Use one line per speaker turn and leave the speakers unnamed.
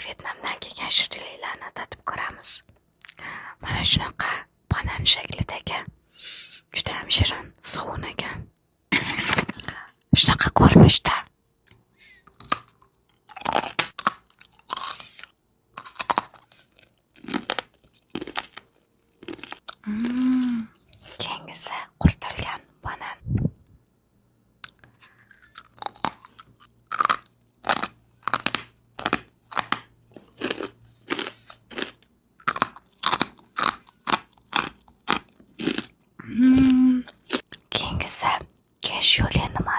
Vyetnamdan kelgan shirinliklarni tatib ko'ramiz. Mana shunaqa banan shaklidagi judayam shirin sovun ekan. Shunaqa ko'rinishda. Keyingisi quritilgan banan. Keyingisi keshyuli nima